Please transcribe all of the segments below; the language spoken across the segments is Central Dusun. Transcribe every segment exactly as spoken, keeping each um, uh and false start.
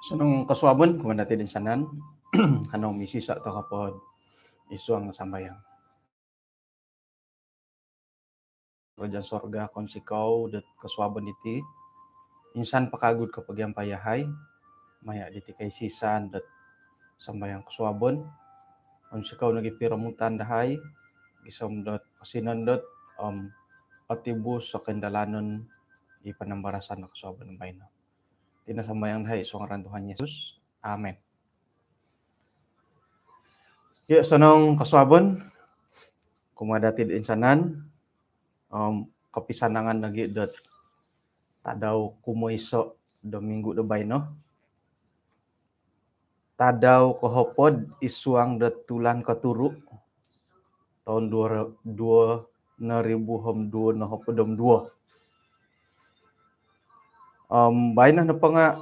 Osonong kosuabon kumaa dati toinsanan. Kanou misisa' toko pod isuang sambayang. Karajaan sorga, kounsikou dot kosuabon diti. Insan po kawagu kopogiampai yahai maya' diti kaisisan dot sambayang kosuabon. Kounsikou nogi piromutan dahai gisom dot kosinondot om otibus o koindalanon i panambarasan do kosuabon baino. Iti no sambayang dahai isuang ngaran Tuhan Yesus. Amin. Ya, osonong kosuabon kumaa dati toinsanan om kopisanangan nogi dot tadau kumoiso' do minggu do baino. Tadau kohopod isuang do tulan koturu' toun duo, duo noribu om duo nohopod om duo. Om baino nopo nga'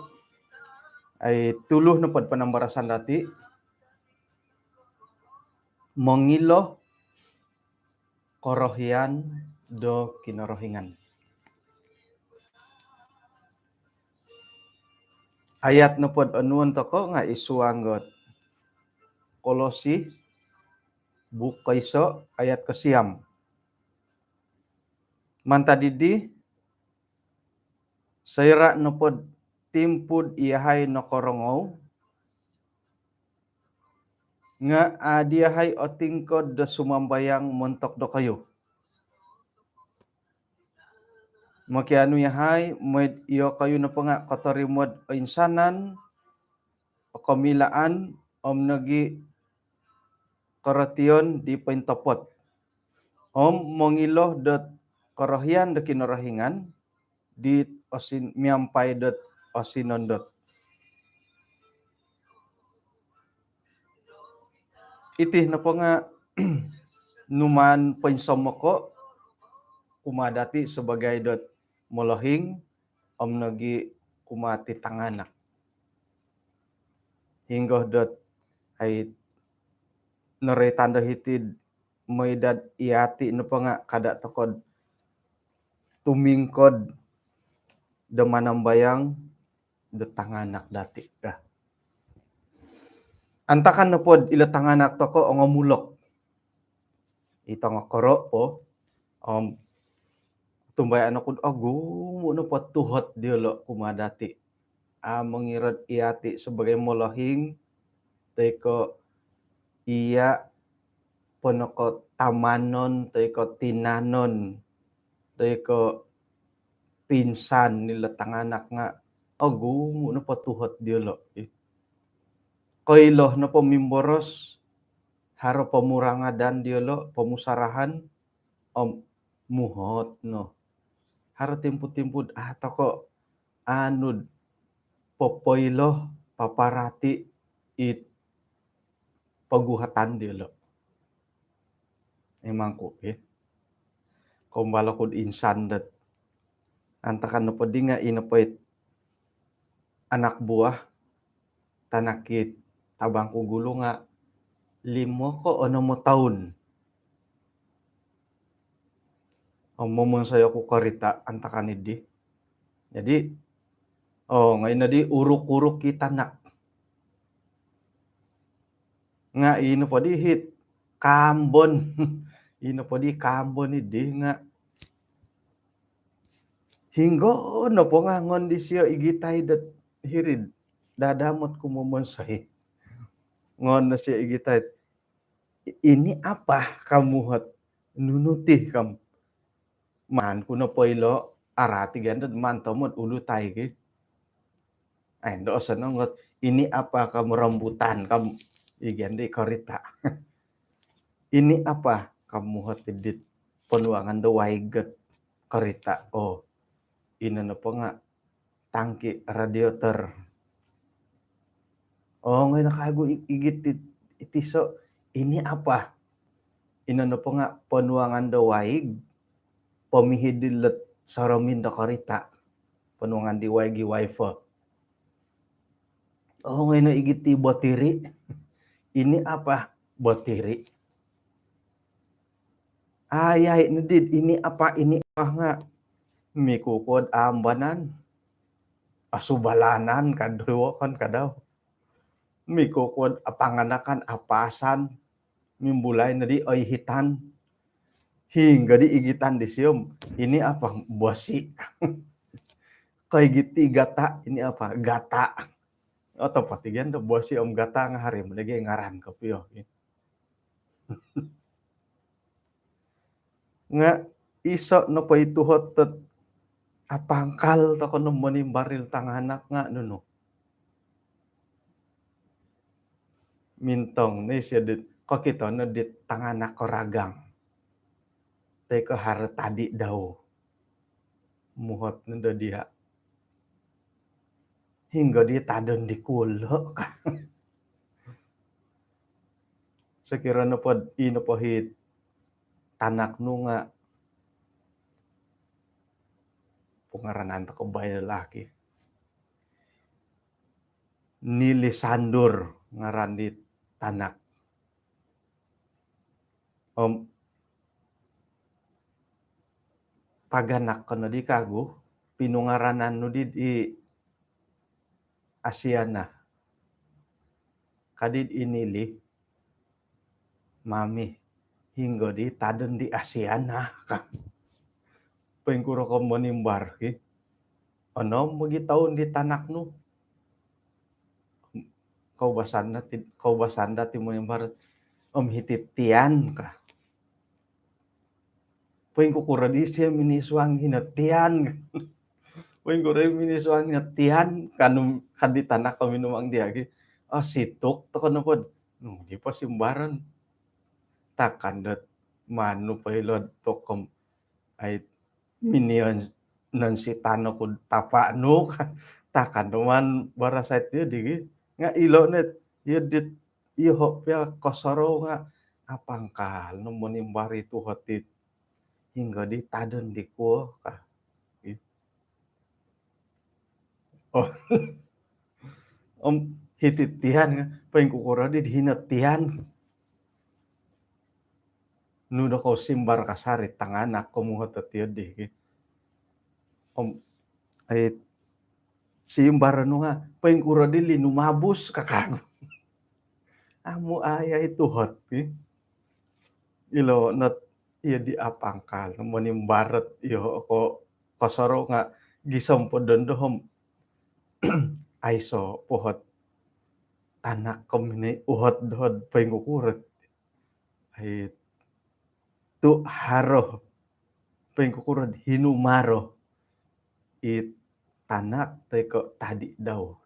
ai tulu nopod panambarasan dati, mongilo korohian do Kinorohingan. Ayat nopod onuon toko nga' isuang dot Kolosi, buuk koiso', ayat kosiam. Mantad diddi, soira' nopod timpu'd iyahai nokorongou, nga' a' di yahai otingkod do sumambayang montok dokoyu. Mokianu yahai moi'd iyokoyu nopo nga' kotorimo'd oinsanan, o komilaan, om nogi' korotion di pointopot. Om mongilo dot korohian do Kinorohingan, dit osin-, miampai dot osinondot. Iti nopo nga' numaan poinsomoko' kumaa dati' sabaagi dot molohing, om nogi' kumaa ti tanganak. Hinggo dot ai noroitan do hiti'd mooi dot iyati' nopo nga' kada' toko'd tumingkod do manambayang do tanganak dati' dah. Antakan nopod ilo tanganak toko' ongomulok i tongokoro' po, om tumbayaan oku'd ogumu' nopo tuhot diyolo' kumaa dati'. A' mongirad iyati' sabaagi molohing, toi ko' iya' ponoko tamanon, toi ko' tinanon, toi ko' pinsan nilo tanganak nga' ogumu' nopo tuhot diyolo'. Koilo nopo mimboros, haro pomurangadan diyolo', pomusarahan, om muhot no. Haro timpu-timpu'd a' toko' anu'd popoilo, paparati' it poguhatan diyolo'. Imang ku, eh. Kombal oku'd insan dot antakan nopo di nga' ino po it anak buah, tanak it abang ku gulu nga' limo ko' onom o toun. Om momonsoi oku korita' antakan iddi. Jadi, oo, nga' ino di uruk-uruk i tanak. Nga' ino po di hit kaambon. Ino po di kaambon iddi nga' hinggo nopo nga' ngoyon disiyo igitai dot hiri'd dadamot ku momonsoi. Ngoyon disiyo igitai, "Ini apa?" ka muhot. "Nunu ti?" ka. Maan ku nopo ilo', arati' gia ndo maan tomod ulutai ki. Ai, ndo osonong ot, "Ini apa?" ka, "Rambutan," ka, i gia ndo i korita'. "Ini apa?" ka muhot idit ponuangan do waig ot korita'. Oo, ino nopo nga' tangki radiator. Ongoi no kagu i-, igit it-, iti so, ini apa? Ino nopo nga ponuangan do waig, pomihid di lot soromin do korita. Ponuangan di waig i wiper. Ongoi no igit i batiri. Ini apa? Batiri. Ayai no dit, ini apa, ini apa nga. Mikukud ambanan. Asubalanan kadau, kan kadau. Mikukud apanganakan, apasan. Mimbulai no di oihitan. Hinggo di igitan disio om. Ini apa? Bosi. Koigit i gata, ini apa? Gata. Otopot i gia do bosi om gata nga haro i mada gia ngaran kopio. Nga iso nopo i tuhot dot apangkal tokou no monimbar ilo tanganak nga nunu. Mintong no isio dit, kokito no dit tanganak karagang. Toi ko haro tadi dau. Muhot no do dia. Hinggo di tadon di kuo ka. Sokiro nopo, i nopo i tanak nu nga pungaranan tokou baino lagi. Nili Sandur ngaran di tanak. Om paganak ko no di kagu, pinungaranan nu di, di Asiana. Kadi i Nili, mami, hinggo di tadon di Asiana ka. Poingkuro ko monimbar ki. Onom nogi toun di tanak nu. Koubasan dati, koubasan dati monimbar om hiti tian ka. Poingkukuro di isio minisuang hino tian. Poingkuro minisuang hino tian, kanu kadi tanak ko minumang dia gi. Ah, situk tokou nopo. Nu di pasimbaran. Takan dot manu po ilo tokou om ai minion non sitan oku tapa nu ka. Takan do maan barasai ti di gi. Nga ilo no it, iyo dit, iyo ho pia kosorou nga apangkal no monimbar i tuhot it. Hinggo di tadon di kuo ka. Oh. Om hiti tian nga, poingkukuro di hino tian. Nu do kou simbar kasari tanganak ko muhot dot iyo di. Om ai simbar nu nga, poingkuro di linumabus ka kagu. Amu ayai tuhot ki. Ilo no it iyo di apangkal monimbar it iyo ko kosorou nga gisom po dondo om aiso po ot tanak ko minouhot doho poingkukuro it. Ai tu haro poingkukuro it hinumaro it tanak toi ko tadi dau.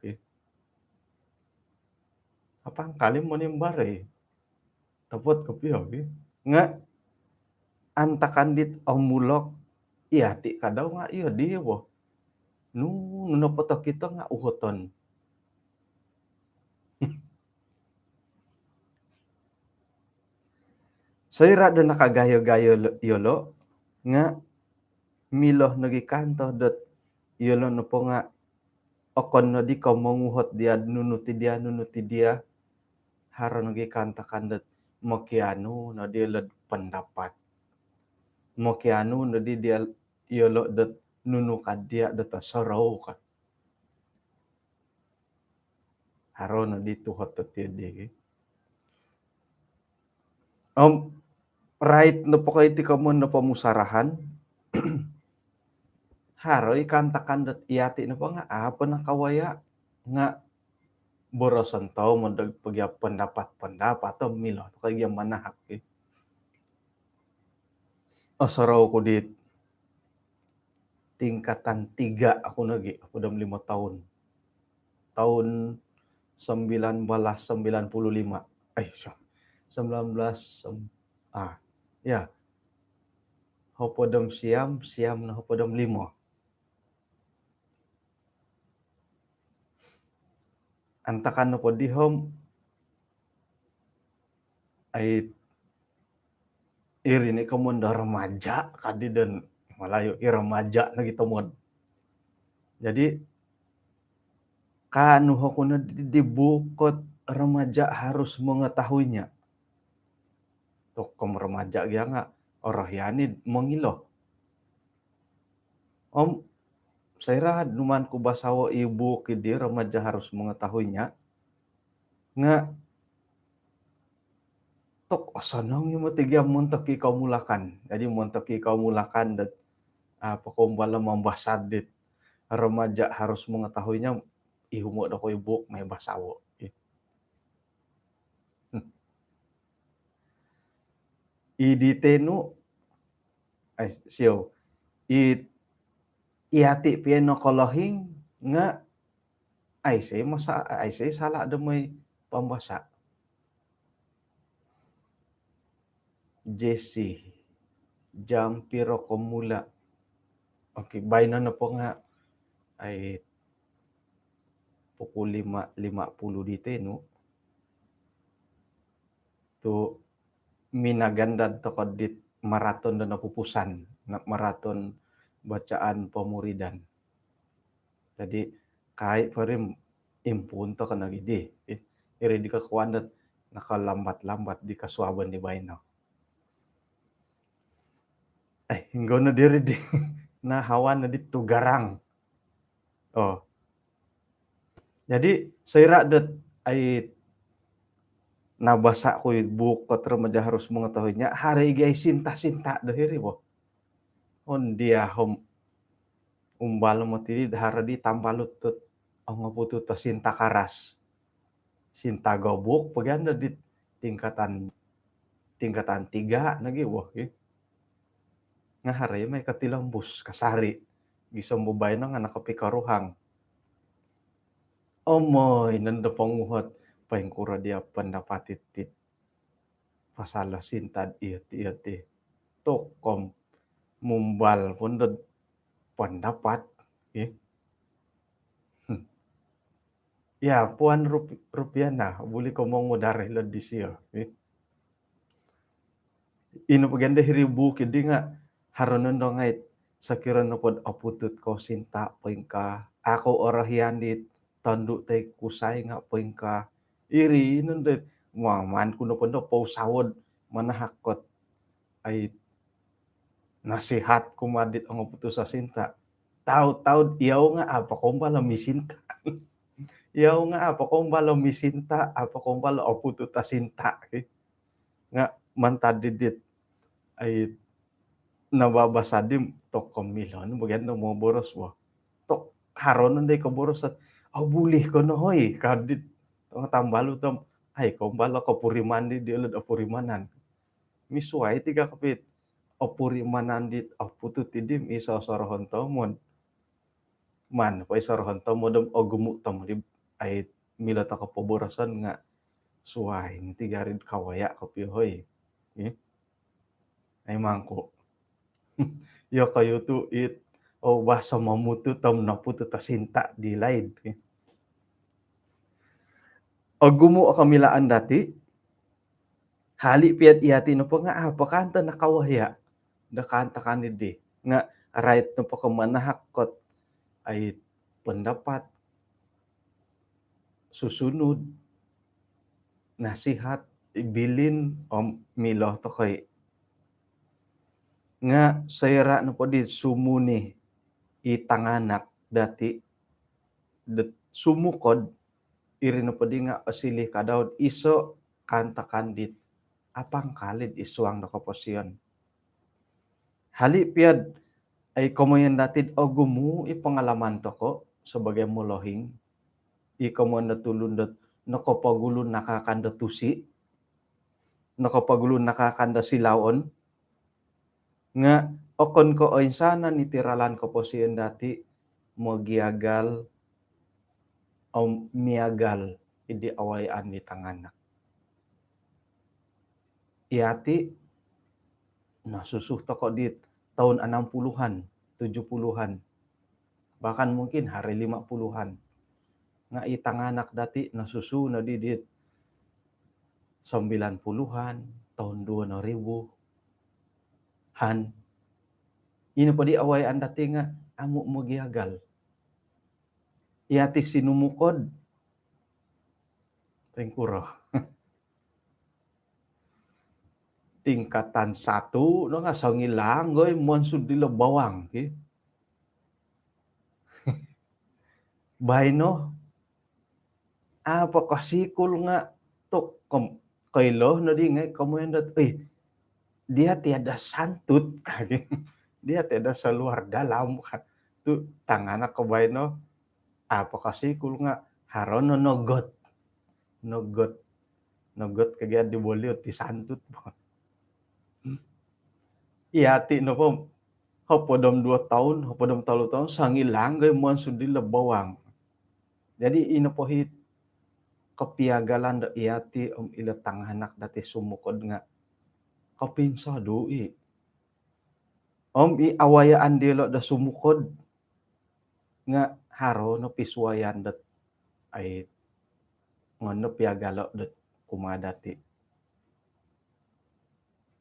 Apangkal i monimbar i. Topot kopio gi. Nga antakan dit omulok, iyati kadau nga iyo di bo. Nu, nu nopo tokito nga uhoton. Soira do nakagayo-gayo lo-, yolo nga milo nogi kanto dot yolo nopo nga okon nodi ko monguhot dia nunu ti dia, nunu ti dia. Haro nogi kaantakan dot mokianu nodi yolo dot pendapat. Mokianu nodi dia yolo dot nunu ka dia dot osorou ka. Haro nodi tuhot dot iyo di. Om rait nopo ko iti komoyon do pomusarahan, haro i kaantakan dot iyati nopo nga apo nakawaya nga boroson tau modog pogia pendapat-pendapat tu milo tu ka gia manahak i. Osorou ku dit tingkatan tiga aku nogi, aku dom lima tahun. Tahun sembilan belas sembilan puluh lima. Eh, so-, sembilan belas sem-, ah, ya. Hopod om siam, siam no hopod om lima. antakan nopo di om, ai, iri ni komoyon do remaja kadi don Malayu, i remaja nogi tomod. Jadi, kaanu oku no di, di buuk ot remaja harus mengetahuinya. Tokom remaja gia nga orohian i mongilo. Om, soira numaan ku basao i buuk di remaja harus mengetahuinya, nga tok osonong i moti gia montok i komulakan. Jadi montok i komulakan dot, ah, pokombal mambasa dit remaja harus mengetahuinya, ihumo dokoyu i buuk mai basao. Hmm. I di tenu, ai, siou. I, i ati pia nokolohing nga aiso masa-, aiso sala do moi pambasa. Jesse, jam piro ko mula? Okey, baino nopo nga, ai, pukul lima lima puluh di tenu. Tu minagandad toko dit maraton do nopupusan, na, maraton bacaan pemuridan. Jadi, kai po iri impuun toko nogi di, eh, iri di kokuan dot nakalambat-lambat di kosuabon di baino. Eh, inggo no diri di nahawan no di tugarang. Oh. Jadi, soira dot, ai, nabasa ku i buuk ot remaja harus mengetahuinya, haro gia i sinta-sinta do hiri bo. Ondi om umbal moti di haro di tambalut dot ongoputut o sinta karas. Sinta gobuk po gia no di tingkatan, tingkatan tiga nogi bo, ki. Nga haro i mai kotilombus kasari. Gisom bo baino nga nakapikoruhang. Omoi nondo ponguhot, poingkuro dia pendapat dit pasal do sinta dot iyo ti, iyo ti. Tokom mumbal po dot pendapat, eh. Hmm. Ya, puan rup-, rupiah nah, buli ko mongudar ilo disio, eh. Ino po gia do hiri buuk di nga haro nondo ngai, sokiro nopo do oputut ko sinta poingkaa, au ko orohian di tondu toi kusai nga poingkaa. Iri nondo, maan ku nopo do pousawo do manahak ot, ai, nasihat kumaa dit ongoputut o sinta. Tau-tau iyau nga au po kombal o misinta. Iyau nga au po kombal o misinta, au po kombal o oputut o sinta, ki. Nga mantad di dit, ai, nababasa di, tokom milo no bagian do moboros bo. Tok haro nondo i koboros dot, "Au, buli ko no hoi," ka dit tongo tambalut om, ai, kombal o kopuriman di, diolo do opurimanan. Misuai ti gia kopio it opurimanan dit oputut di om iso sorohon tomod. Maan po i sorohon tomod om ogumu tomod i, ai, milo toko poboroson nga suai no ti gia iri do kawaya kopio hoi. Eh? Ai, mangku. Iyokoyu tu it, oh, bahasa mamutut om noputut o sinta di laid. Eh? Ogumu o komilaan dati, hali pia do iyati nopo nga au po kanto nakawaya do kaantakan di. Nga rait nopo ko manahak ot, ai, pendapat, susunud, nasihat, bilin om milo toko i. Nga soira nopo di sumuni i tanganak dati dot sumukod, iri nopo di nga osiliu ka dau do iso kaantakan dit apangkal id suang do koposion. Hali pia do, ai, komoyon dati do ogumu i pengalaman toko sebagai molohing, i komoyon do tulun dot nokopogulu nakaakan do tusi, nokopogulu nakaakan do silaon, nga okon ko oinsanan iti ralan koposion dati mogiagal om miagal id di awayaan di tanganak. Iyati nosusu toko di toun enam puluhan, tujuh puluhan, bahkan mungkin haro lima puluhan. Nga i tanganak dati nosusu nodi dit sembilan puluhan, tahun dua ribu han. Ino po di awayaan dati nga amu mogiagal. Iyati sinumukod, poingkuro, tingkatan satu no nga songilang goi monsud dilo bawang ki. Baino, apa ka sikul nga tok kom-, koilo nodi ngai komoyon dot, "Eh, dia tiada santut," kagi. "Dia tiada seluar dalam," ka. Tu tanganak ko baino, apa ka sikul nga haro no nogot. Nogot. Nogot kagi di bolio ti santut. Iyati nopo, hopod om duo toun, hopod om tolu toun, songilang goi monsud dilo bawang. Jadi ino po hit kopiagalan do iyati om ilo tanganak dati sumukod nga kopinsodu i. Om i awayaan diolo do sumukod nga haro no pisuayan dot ai ngon no piagalo dot kumaa dati.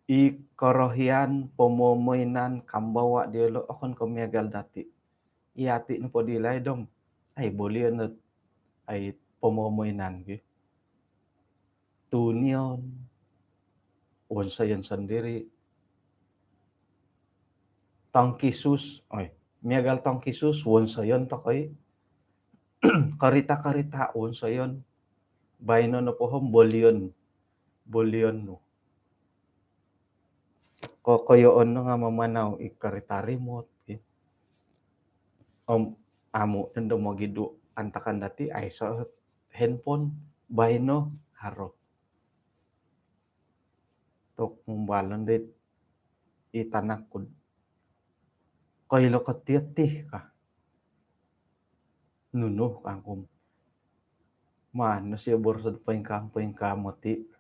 I korohian, pomomoinan, kambawa diolo okon ko miagal dati. Iyati nopo di laid om ai bolion dot ai pomomoinan ki. Tunion, wonsoyon sondiri. Tongkisus, oi, miagal tongkisus, wonsoyon tokoi. Karita-karita, wonsoyon. Baino nopo om bolion, bolion nu. Kokoyoon no nga mamanau i karita remote ki. Om amu nondo mogidu antakan dati aiso handphone, baino haro. Tok mumbalon dit i tanak kud, "Koilo ko tiyo ti," ka. "Nunu?" kangku. "Maan no sio boroso poingkaa-poingkaa moti."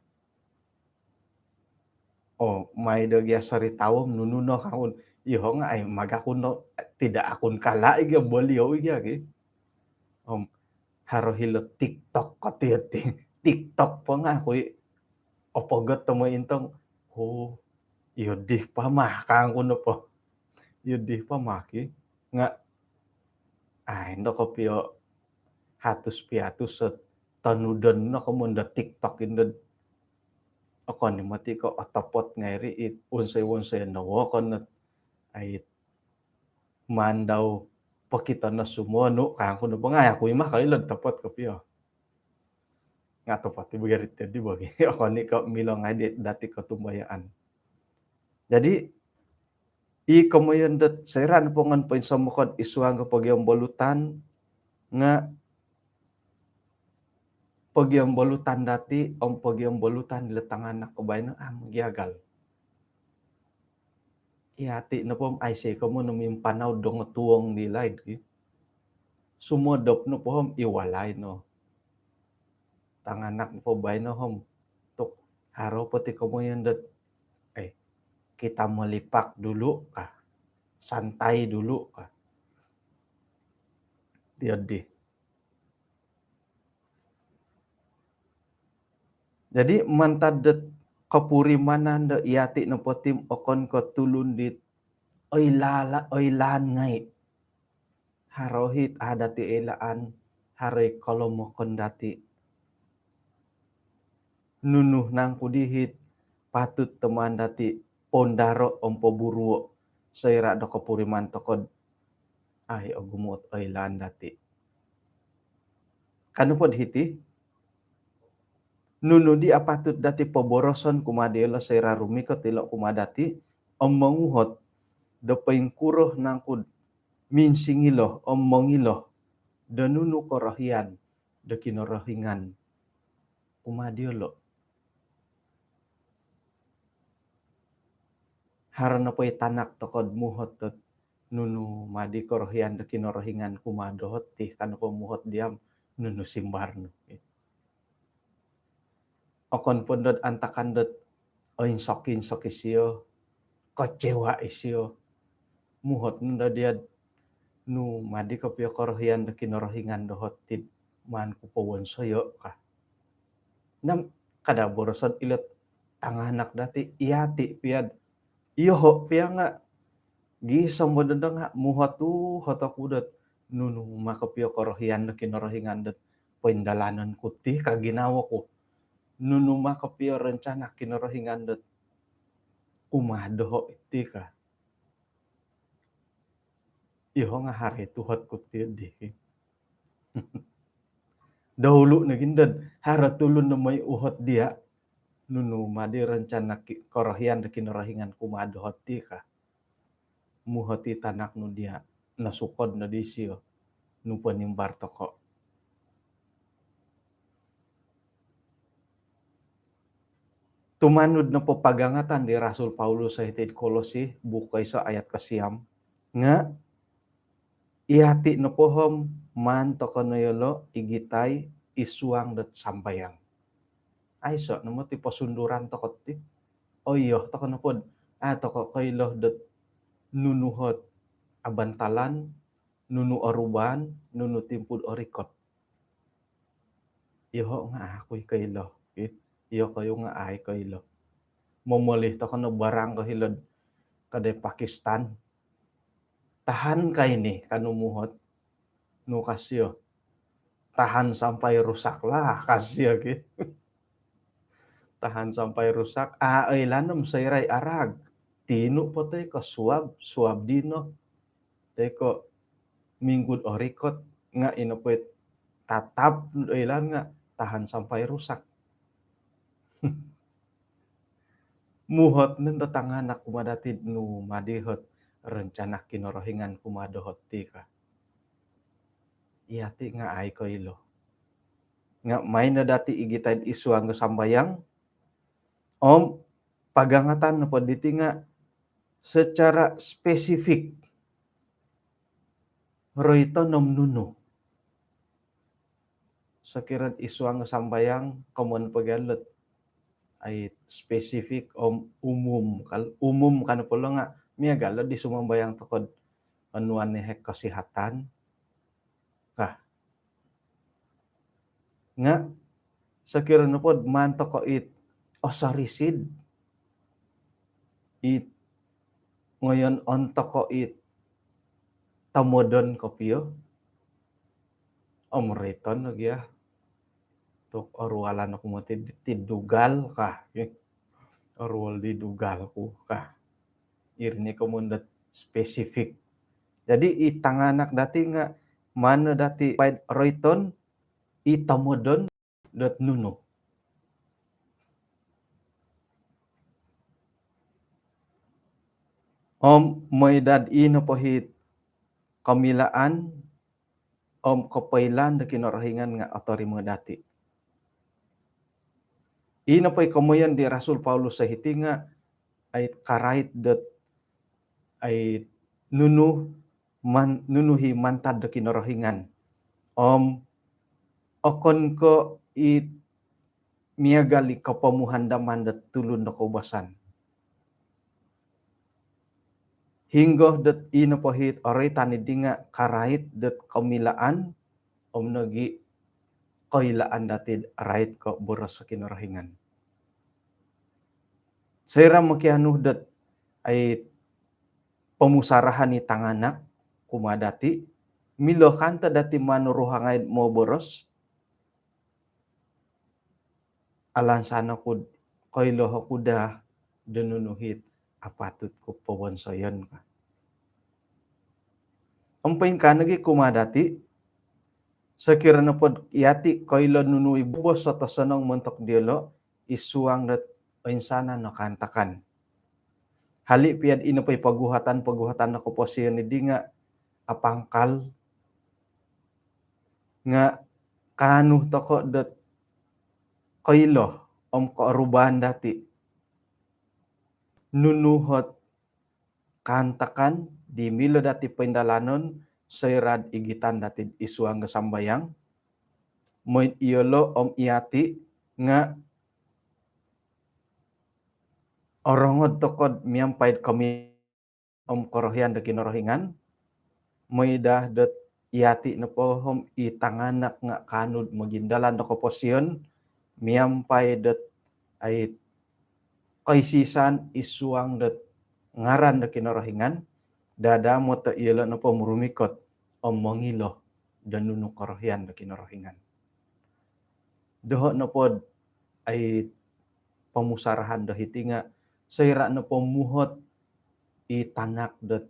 "Oh, mai do gia sorita om nunu no," kangku. Iyoho nga ai magakun no, tidak akun kala i gia bolio i gia ki. Om haro hilo TikTok ko tiyo ti. TikTok po nga aku i opogot tomo intong. "Oh, iyo dih pama," kangku nopo. "Iyo dih pama ki." Nga ai ndo kopio hatus piatus sot tonudon no komoyon do TikTok indo. Okon i moti ko otopot ngai ri it wonsoi-wonsoi no wokon not ai mandau pokito no sumonu kangku nopo nga ai aku i ma koilo topot kopio. Nga topot i bagi ri tadi bagi. Okon i ko milo ngai di dati kotumbayaan. Jadi i komoyon dot soira nopo ngon poinsomokod i suang ko pogiombolutan nga pogiombolutan dati om pogiombolutan dilo tanganak ko baino amu mogiagal. Iyati nopo om aiso komoyon mimpanau dongotuong di laid ki. Sumodop nopo om i walai no. Tanganak nopo baino om tok haro po ti komoyon dot, "Eh, kita melipat dulu," ka. "Santai dulu," ka. Tiyo dih. Jadi mantad dot kopurimanan do iyati nopo ti om okon ko tulun dit oilala-, oilaan ngai. Haro hit a dati oilaan, haro i kolomokon dati. Nunu nangku di hit patut do maan dati poundaro om poburuo soira do kopuriman toko do ai ogumu ot oilaan dati. Ka nopo do hiti, nunu di apatut dati poboroson kumaa diolo soira rumikot ilo kumaa dati om monguhot do poingkuro nangku do minsingilo om mongilo do nunu korohian do Kinorohingan kumaa diolo. Haro nopo i tanak toko do muhot dot, "Nunu ma di korohian do Kinorohingan kumaa doho ti?" Ka nopo muhot diam, "Nunu simbar nu?" Okon po dot antakan dot oinsok-insok isio, kecewa isio. Muhot nondo dia do, "Nu ma di kopio korohian do Kinorohingan doho ti?" maan ku powonsoyo' ka. Nam kada boroso'd ilo'd tanganak dati', iyati' piya'd, iyoho' piya' nga' gisom bo dondo nga' muhot-uhot oku dot nunu ma kopio korohian do Kinorohingan dot poindalanon ku ti ka ginawo ku. Nunu ma kopio rencana Kinorohingan dot kumaa doho' iti ka. Iyoho' nga' haro tuhot ku ti di. Dahulu nogi nondo'd haro tulun do moi uhot diya', nunu ma di rencana ki-, korohian do Kinorohingan kumaa doho' ti ka. Muhot i tanak nu diya', nosukod nodi isio, nu ponimbar toko'. Tumanud nopo pagangatan di Rasul Paulus hiti'd Kolosi, buuk koiso' ayat kosiam, nga' iyati' nopo om maan toko' no iyolo' igitai id suang dot sambayang. Aiso' no moti posunduran toko' ti. Oyo toko' nopod a' toko' koilo dot nunu ot abantalan, nunu orubaan, nunu timpu'd orikot. Iyoho' nga' a' ku i koilo, i-, iyokoyu nga' a' i koilo. Momoli toko' no barang ko hilo'd kadai Pakistan. "Tahan ka ini," kanu muhot. Nu ka sio, "Tahan sampai rusaklah," ka sio ki. "Tahan sampai rusak, a' oilaan om soira' i arag. Tinu' po toi ko suab, suab dino, toi ko minggu'd orikot, nga' ino po i tatap oilaan nga' tahan sampai rusak." Muhot nondo tanganak kumaa dati'd nu ma di ot rencana Kinorohingan kumaa doho' ti ka. Iyati' nga' a' i koilo. Nga' maan no dati' igitai id suang do sambayang. Om pagangatan nopo diti nga' secara spesifik, roiton om nunu. Sokiro id suang sambayang, komoyon po gia lo'd ai spesifik om umum. Kal-, umum kanu po lo nga' miagal lo'd di sumambayang toko'd onuan ni hek kesihatan ka. Nga' sokiro nopod maan toko' it osorisid, it ngoyonon toko' it tomodon kopio, om roiton no gia. Tu' oruolan oku moti ti dugal ka. Oruol di dugal ku ka. Iri ni komoyon dot spesifik. Jadi i tanganak dati' nga' maan no dati' paid roiton i tomodon dot nunu. Om moi dad i nopo hit komilaan om kopoilaan do Kinorohingan nga' otorimo dati'. I nopo i komoyon di Rasul Paulus hiti nga' ai karait dot ai nunu man-, nunu i mantad do Kinorohingan. Om okon ko' i miagal i kopomuhandaman dot tulun do koubasan. Hinggo dot i nopo hit oroitan iddi nga' karait dot komilaan om nogi' koilaan dati'd rait ko' boros o Kinorohingan. Soira' mokianu dot ai pomusarahan i tanganak kumaa dati', milo kanto dati' manu ruhangai'd moboros, alansan oku'd koilo oku daa do nunu hit apatut ku powonsoyon ka. Om poingkaa nogi' kumaa dati', sokiro nopod iyati' koilo nunu i bobos ot osonong montok diyolo', id suang dot oinsanan o kaantakan. Hali' piya'd i nopo i poguhatan-poguhatan do koposion iddi nga' apangkal, nga' kaanu toko' dot koilo om koorubaan dati' nunu ot kaantakan di milo dati' poindalanon soira'd igitan dati'd id suang do sambayang. Moi'd iyolo' om iyati' nga' orongod toko'd miampai'd komi- om korohian do Kinorohingan, moi daa dot iyati' nopo om i tanganak nga' kaanu'd mogindalan do koposion miampai dot ai koisisan id suang dot ngaran do Kinorohingan, dadamot iyolo' nopo om rumikot om mongilo do nunu korohian do Kinorohingan. Doho' nopod ai pomusarahan do hiti nga' soira' nopo muhot i tanak dot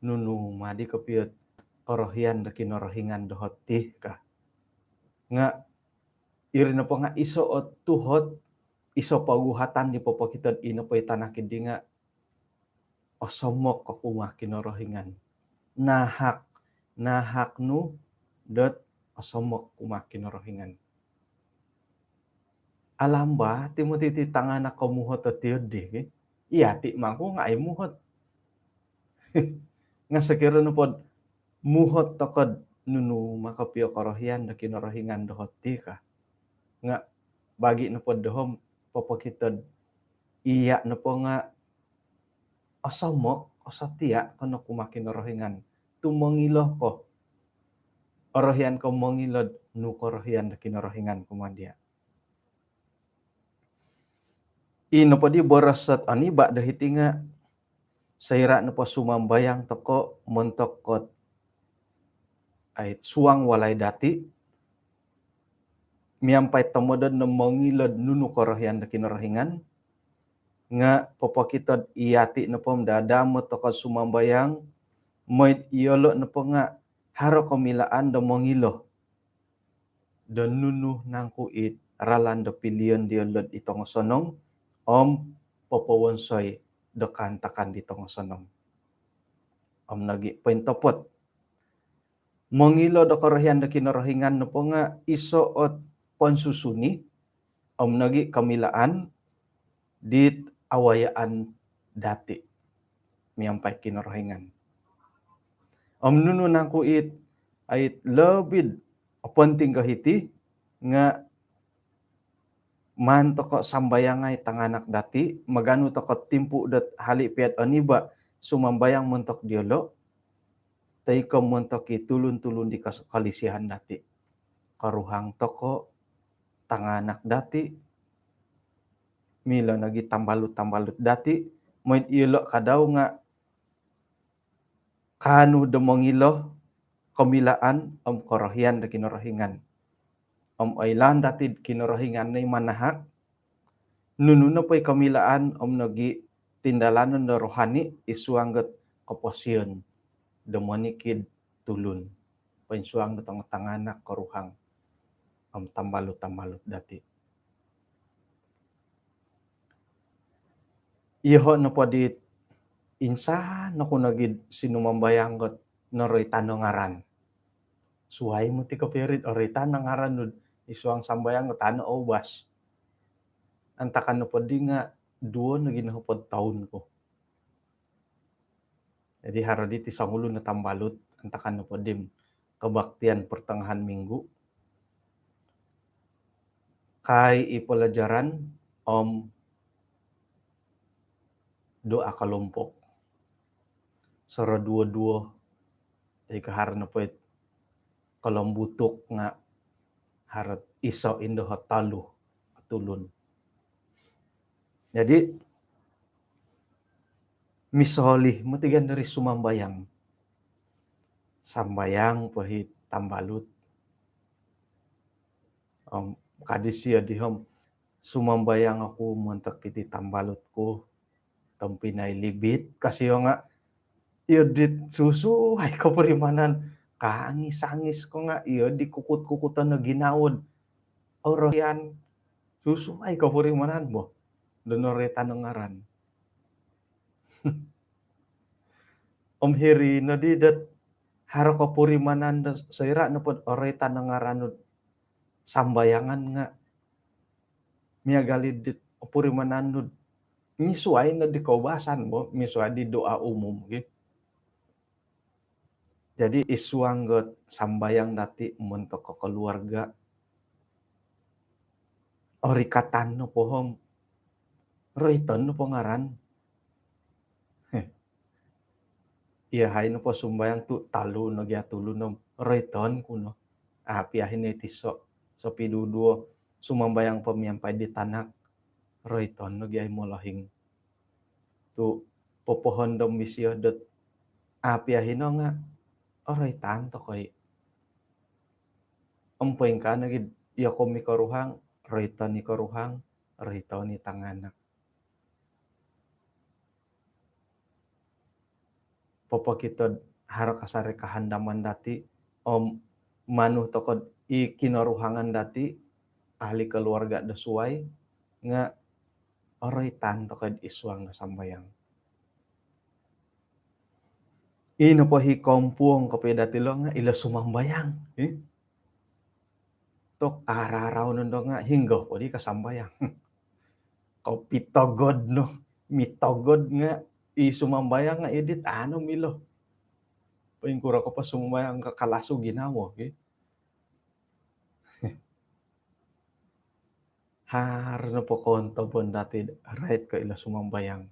nunu madi kopio'd korohian do Kinorohingan doho' ti ka. Nga' iri nopo nga' iso' ot tuhot, iso' poguhatan di popokito'd i nopo i tanak iddi nga' osomok ko kumaa Kinorohingan. Nahak, nahak nu dot osomok kumaa Kinorohingan. Alamba ti moti ti tanganak ko muhot o tiyo di, ki? Iyati' mangku nga' ai muhot. Nga' sokiro nopod muhot toko'd nunu ma kopio korohian do Kinorohingan doho' ti ka. Nga' bagi' nopod doho' om popokito'd iya' nopo nga' osomok, osotia' ko no kumaa Kinorohingan. Tu mongilo ko. Orohian ko mongilo'd nu korohian do Kinorohingan kumaa diya'. I nopo di boros ot oniba' do hiti nga' soira' nopo sumambayang toko' montok kot ai suang walai dati' miampai tomodon no mongilo'd nunu korohian do Kinorohingan, nga' popokito'd iyati' nopo om dadamot toko' sumambayang, moi'd iyolo' nopo nga' haro komilaan do mongilo do nunu nangku it ralan do pilion diyolo'd i tongosonong om popowonsoi do kaantakan di tongosonong. Om nogi' pointopot, mongilo do korohian do Kinorohingan nopo nga' iso' ot ponsusuni om nogi' komilaan dit awayaan dati' miampai Kinorohingan. Om nunu nangku it, it lobi'd oponting ko hiti nga' maan toko' sambayangai tanganak dati', maganu toko' timpu' dot hali' piya'd oniba' sumambayang montok diyolo', toi ko' montok i tulun-tulun di kas-, kolisihan dati'. Koruhang toko', tanganak dati', milo nogi' tambalut-tambalut dati', moi'd iyolo' kadau nga' kaanu do mongilo komilaan om korohian do Kinorohingan. Om oilaan dati'd Kinorohingan no i manahak nunu nopo i komilaan om nogi' tindalanon do rohani id suang dot koposion do monikid tulun, poinsuang do tanga-tanganak, koruhang om tambalut-tambalut dati'. Iyoho' nopo dit insan oku nogi'd sinumambayang dot noroitan o ngaran. Suwai moti kopio iri'd oroitan o ngaran nu'd id suang sambayang dot ano oubas. Antakan nopo di nga' duwo nogi nohopod toun ku. Jadi haro diti songulun o tambalut, antakan nopo di om kebaktian pertengahan minggu, kai i pelajaran om doa kelompok. Soro duwo-duwo, jadi ko haro nopo it kolombutuk nga' haro iso' indo ho tolu tulun. Jadi misolih moti gandari sumambayang. Sambayang po hi tambalut. Om kadi siyo di om, sumambayang oku montok iti tambalut ku, tompinai Libit, ka siyo nga', iyo dit susuwai kopurimanan, kaangis-angis ko nga' iyo di kukut-kukuton o ginawo'd orohian, susuwai kopurimanan bo do noroitan o ngaran. Om hiri noddi dot haro kopurimanan do soira' nopod oroitan o ngaran nu'd sambayangan nga' miagal i dit opurimanan nu'd misuwai noddi koubasan bo, misuwai di doa umum gi. Jadi id suang dot sambayang dati' montok keluarga, orikatan nopo om roiton nopo ngaran. Heh. Iyahai nopo sumambayang tu' tolu no gia tulun om roiton ku no. Apiahi no iti so, sopiduduo, sumambayang po miampai di tanak, roiton no gia i molohing. Tu' popohondom isio dot apiahi no nga' oroitan toko i. Om poingkaa nogi' iyokoyu mikoruhang, roiton i koruhang, roiton i tanganak. Popokito'd haro kasari kahandaman dati' om manu toko'd i kinoruhangan dati', ahli keluarga do suwai, nga' oroitan toko'd isuang do sambayang. Ino po hi kompuong kopio dati' lo nga' ilo sumambayang. Hi? Tok ararau nondo nga' hinggo po di kasambayang. Kopitogod no, mitogod nga' i sumambayang nga' idit anu milo. Poingkuro ko po sumambayang ka kalasu ginawo, ki. Haro nopo koontobon dati' rait ko ilo sumambayang.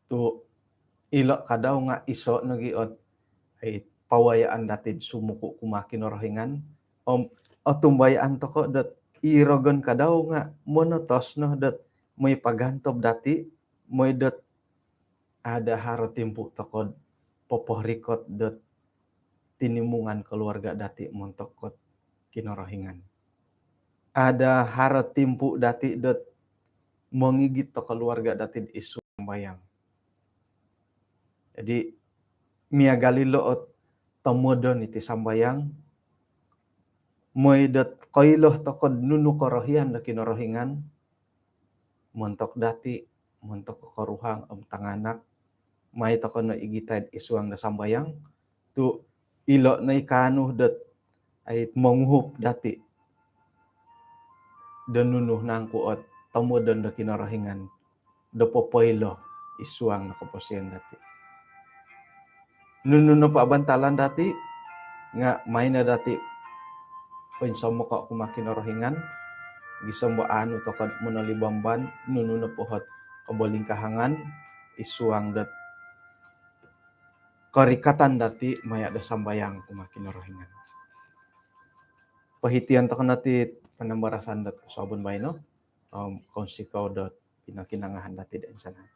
Tu' ilo kadau nga' iso' nogi' ot, ai, pawayaan dati'd sumuku' kumaa Kinorohingan. Om otumbayaan toko' dot i rogon kadau nga' monotos no dot moi pagantob dati', moi dot ada haro timpu' toko'd poporikot dot tinimungan keluarga dati' montok kot Kinorohingan. Ada haro timpu' dati' dot mongigit do keluarga dati'd isu sambayang. Jadi, miagal ilo ot tomodon iti sambayang, moi dot koilo toko'd nunu korohian do Kinorohingan, montok dati', montok koruhang om tanganak, mai toko' no igitai'd isuang do sambayang, tu' ilo' no i kaanu dot ai monguhup dati' do nunu nangku ot tomodon do Kinorohingan do popoilo isuang do koposion dati'. Nunu nopo abantalan dati' nga' mai no dati' poinsomoko' kumaa Kinorohingan, gisom do aanu toko'd monolibamban nunu nopo ot kobolingkahangan isuang dot korikatan dati' maya' do sambayang kumaa Kinorohingan. Pohitian toko' no ti panambarasan dot kosuabon baino, om kounsikou dot pinokinongohon dati' do insanan.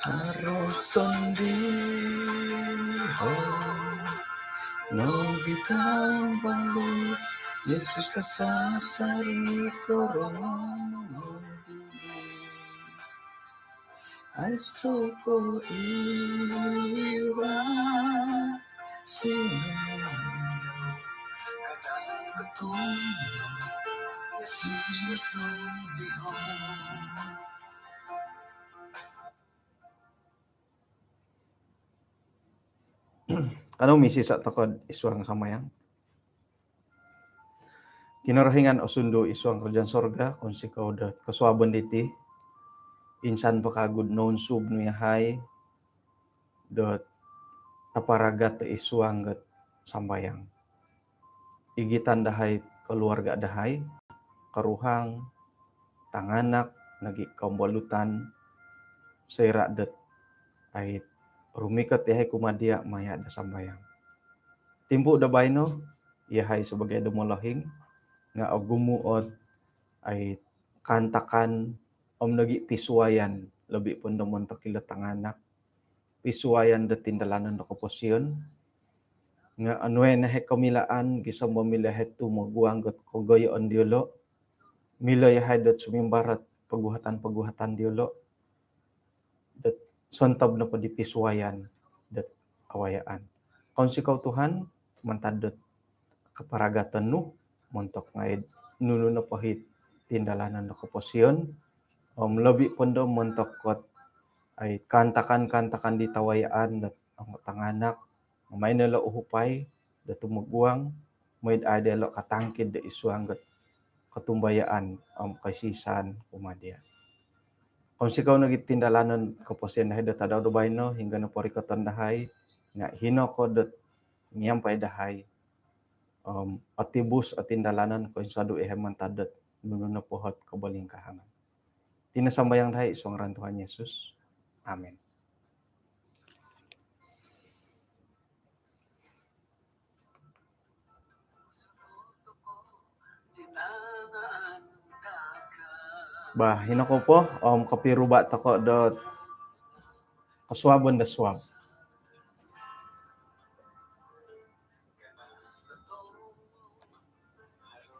Haro sondii ho nogi' tambahut Yesus kasasari korongou. Aiso ko iwak sinandau kadang kotomo Yesus sondii ho. Kanou misisa' toko'd isuang sambayang. Kinorohingan osundu isuang karajaan sorga, kounsikou dot kosuabon diti, insan po kagu'd nounsub nu iyahai dot aparagat do isuang dot sambayang. Igitan dahai keluarga dahai, koruhang, tanganak, nogi' kombolutan, soira' dot ai rumikot iyahai kumaa diya' maya' do sambayang. Timpu' do baino, iyahai sabagai do molohing nga' ogumu' ot ai kaantakan om nogi' pisuayan, lobi' pondo montok ilo tanganak, pisuayan do tindalanon do koposion, nga' onuai no iyahai komilaan gisom do milo iyahai tumoguang dot kogoyoon diyolo', milo iyahai dot sumimbar ot poguhatan-poguhatan diyolo' dot sontob nopo di pisuayan dot awayaan. Kounsikou Tuhan, mantad dot kaparagatan nu montok ngai'd nunu nopo hi tindalanon do koposion, om lobi' pondo montok kot ai kaantakan-kaantakan di tawayaan dot tanganak, mai no ilo' uhupai do tumoguang, moi'd ai diyolo' katangkid do isuang dot kotumbayaan om koisisan kumaa diya'. Kounsikou nogi tindalanon koposion dahai do tadau do baino hinggo no porikoton dahai nga hino ko dot miampai dahai om otibus o tindalanon koinsodu iho mantad dot nunu nopo ot kobolingkahangan. Iti no sambayang dahai id suang ngaran Tuhan Yesus. Amin. Bah, hino ko po om kopiruba toko dot kosuabon do suab.